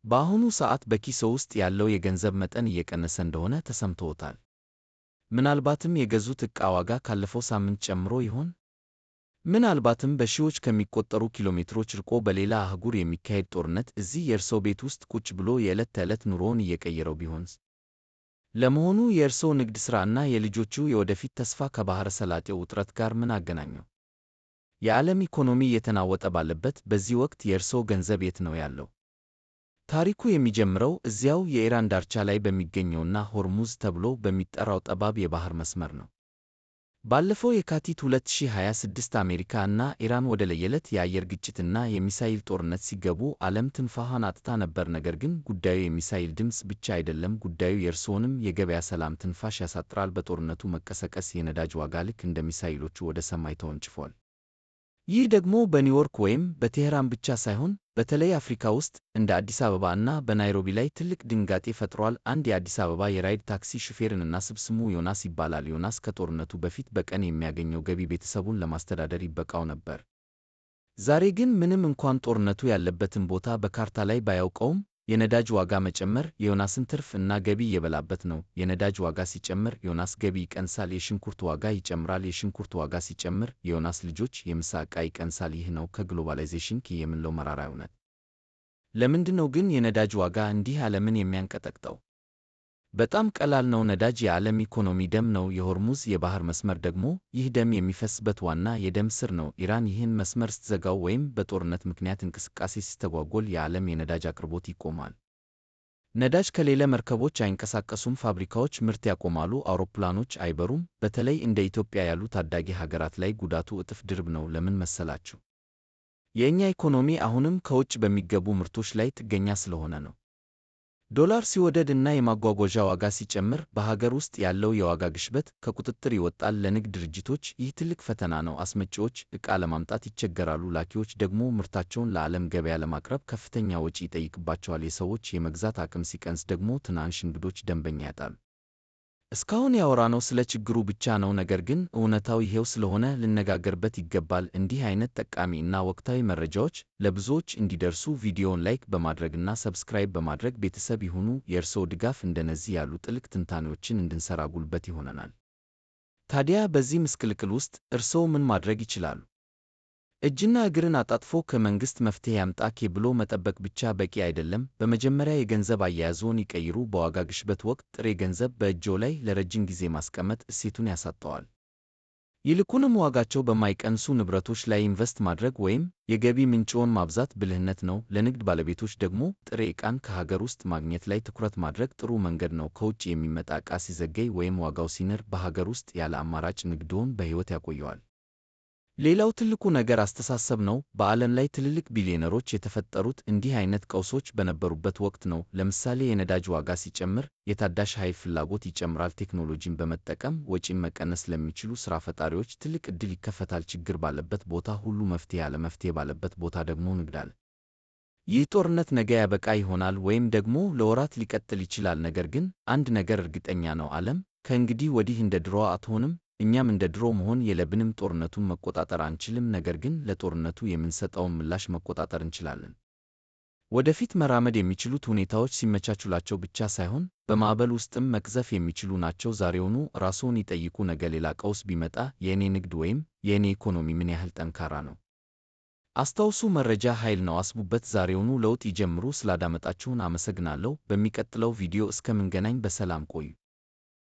በአሁኑ ሰዓት በኪስዎ ውስጥ ያለው የገንዘብ መጠን እየቀነሰ እንደሆነ ተሰምቶዎታል? ምናልባትም የገዙት ዕቃ ዋጋ ካለፈው ሳምንት ጨምሮ ይሆን? ምናልባትም በሺዎች ከሚቆጠሩ ኪሎሜትሮች ርቆ በሌላ አህጉር የሚካሄድ ጦርነት እዚህ የእርስዎ ቤት ውስጥ ቁጭ ብሎ የዕለት ተዕለት ኑሮውን እየቀየረው ቢሆንስ? ለመሆኑ የእርስዎ ንግድ ሥራ እና የልጆችዎ የወደፊት ተስፋ ከባሕረ ሰላጤው ውጥረት ጋር ምን አገናኘው? የዓለም ኢኮኖሚ እየተናወጠ ባለበት በዚህ ወቅት የእርስዎ ገንዘብ የት ነው ያለው? ታሪኩ የሚጀምረው እዚያው የኢራን ዳርቻ ላይ በሚገኘውና ሆርሙዝ ተብሎ በሚጠራው ጠባብ የባህር መስመር ነው። ባለፈው የካቲት 2026 አሜሪካ እና ኢራን ወደ ለየለት የአየር ግጭትና የሚሳይል ጦርነት ሲገቡ ዓለም ትንፋሿን አጥታ ነበር። ነገር ግን ጉዳዩ የሚሳይል ድምፅ ብቻ አይደለም። ጉዳዩ የእርስዎንም የገበያ ሰላም ትንፋሽ ያሳጥራል። በጦርነቱ መቀሰቀስ የነዳጅ ዋጋ ልክ እንደ ሚሳይሎቹ ወደ ሰማይ ተወንጭፏል። ይህ ደግሞ በኒውዮርክ ወይም በቴህራን ብቻ ሳይሆን በተለይ አፍሪካ ውስጥ እንደ አዲስ አበባ እና በናይሮቢ ላይ ትልቅ ድንጋጤ ፈጥሯል። አንድ የአዲስ አበባ የራይድ ታክሲ ሹፌርን እናስብ። ስሙ ዮናስ ይባላል። ዮናስ ከጦርነቱ በፊት በቀን የሚያገኘው ገቢ ቤተሰቡን ለማስተዳደር ይበቃው ነበር። ዛሬ ግን ምንም እንኳን ጦርነቱ ያለበትን ቦታ በካርታ ላይ ባያውቀውም የነዳጅ ዋጋ መጨመር የዮናስን ትርፍ እና ገቢ እየበላበት ነው። የነዳጅ ዋጋ ሲጨምር ዮናስ ገቢ ይቀንሳል፣ የሽንኩርት ዋጋ ይጨምራል። የሽንኩርት ዋጋ ሲጨምር የዮናስ ልጆች የምሳ ዕቃ ይቀንሳል። ይህ ነው ከ globalization የምንለው መራራ እውነት። ለምንድነው ግን የነዳጅ ዋጋ እንዲህ ዓለምን የሚያንቀጠቅጠው? በጣም ቀላል ነው። ነዳጅ የዓለም ኢኮኖሚ ደም ነው። የሆርሙዝ የባህር መስመር ደግሞ ይህ ደም የሚፈስበት ዋና የደም ስር ነው። ኢራን ይህን መስመር ስትዘጋው ወይም በጦርነት ምክንያት እንቅስቃሴ ሲስተጓጎል የዓለም የነዳጅ አቅርቦት ይቆማል። ነዳጅ ከሌለ መርከቦች አይንቀሳቀሱም፣ ፋብሪካዎች ምርት ያቆማሉ፣ አውሮፕላኖች አይበሩም። በተለይ እንደ ኢትዮጵያ ያሉ ታዳጊ ሀገራት ላይ ጉዳቱ እጥፍ ድርብ ነው። ለምን መሰላችሁ? የእኛ ኢኮኖሚ አሁንም ከውጭ በሚገቡ ምርቶች ላይ ጥገኛ ስለሆነ ነው። ዶላር ሲወደድ እና የማጓጓዣ ዋጋ ሲጨምር በሀገር ውስጥ ያለው የዋጋ ግሽበት ከቁጥጥር ይወጣል። ለንግድ ድርጅቶች ይህ ትልቅ ፈተና ነው። አስመጪዎች ዕቃ ለማምጣት ይቸገራሉ፣ ላኪዎች ደግሞ ምርታቸውን ለዓለም ገበያ ለማቅረብ ከፍተኛ ወጪ ይጠይቅባቸዋል። የሰዎች የመግዛት አቅም ሲቀንስ ደግሞ ትናንሽ ንግዶች ደንበኛ ያጣሉ። እስካሁን ያወራነው ስለ ችግሩ ብቻ ነው። ነገር ግን እውነታው ይሄው ስለሆነ ልነጋገርበት ይገባል። እንዲህ አይነት ጠቃሚ እና ወቅታዊ መረጃዎች ለብዙዎች እንዲደርሱ ቪዲዮውን like በማድረግና subscribe በማድረግ ቤተሰብ ይሁኑ። የእርስዎ ድጋፍ እንደነዚህ ያሉ ጥልቅ ትንታኔዎችን እንድንሰራ ጉልበት ይሆነናል። ታዲያ በዚህ ምስቅልቅል ውስጥ እርስዎ ምን ማድረግ ይችላሉ? እጅና እግርን አጣጥፎ ከመንግስት መፍትሄ ያምጣ ብሎ መጠበቅ ብቻ በቂ አይደለም። በመጀመሪያ የገንዘብ አያያዝዎን ይቀይሩ። በዋጋ ግሽበት ወቅት ጥሬ ገንዘብ በእጅዎ ላይ ለረጅም ጊዜ ማስቀመጥ እሴቱን ያሳጣዋል። ይልቁንም ዋጋቸው በማይቀንሱ ንብረቶች ላይ ኢንቨስት ማድረግ ወይም የገቢ ምንጭዎን ማብዛት ብልህነት ነው። ለንግድ ባለቤቶች ደግሞ ጥሬ ዕቃን ከሀገር ውስጥ ማግኘት ላይ ትኩረት ማድረግ ጥሩ መንገድ ነው። ከውጭ የሚመጣ ዕቃ ሲዘገይ ወይም ዋጋው ሲንር በሀገር ውስጥ ያለ አማራጭ ንግድዎን በሕይወት ያቆየዋል። ሌላው ትልቁ ነገር አስተሳሰብ ነው። በዓለም ላይ ትልልቅ ቢሊዮነሮች የተፈጠሩት እንዲህ አይነት ቀውሶች በነበሩበት ወቅት ነው። ለምሳሌ የነዳጅ ዋጋ ሲጨምር የታዳሽ ኃይል ፍላጎት ይጨምራል። ቴክኖሎጂን በመጠቀም ወጪን መቀነስ ለሚችሉ ሥራ ፈጣሪዎች ትልቅ ዕድል ይከፈታል። ችግር ባለበት ቦታ ሁሉ መፍትሄ አለ፣ መፍትሄ ባለበት ቦታ ደግሞ ንግድ አለ። ይህ ጦርነት ነገ ያበቃ ይሆናል ወይም ደግሞ ለወራት ሊቀጥል ይችላል። ነገር ግን አንድ ነገር እርግጠኛ ነው፣ ዓለም ከእንግዲህ ወዲህ እንደ ድሮዋ አትሆንም። እኛም እንደ ድሮ መሆን የለብንም። ጦርነቱን መቆጣጠር አንችልም፣ ነገር ግን ለጦርነቱ የምንሰጠውን ምላሽ መቆጣጠር እንችላለን። ወደፊት መራመድ የሚችሉት ሁኔታዎች ሲመቻቹላቸው ብቻ ሳይሆን በማዕበል ውስጥም መቅዘፍ የሚችሉ ናቸው። ዛሬውኑ ራስዎን ይጠይቁ፣ ነገ ሌላ ቀውስ ቢመጣ የእኔ ንግድ ወይም የእኔ ኢኮኖሚ ምን ያህል ጠንካራ ነው? አስታውሱ፣ መረጃ ኃይል ነው። አስቡበት። ዛሬውኑ ለውጥ ይጀምሩ። ስላዳመጣችሁን አመሰግናለሁ። በሚቀጥለው ቪዲዮ እስከምንገናኝ በሰላም ቆዩ።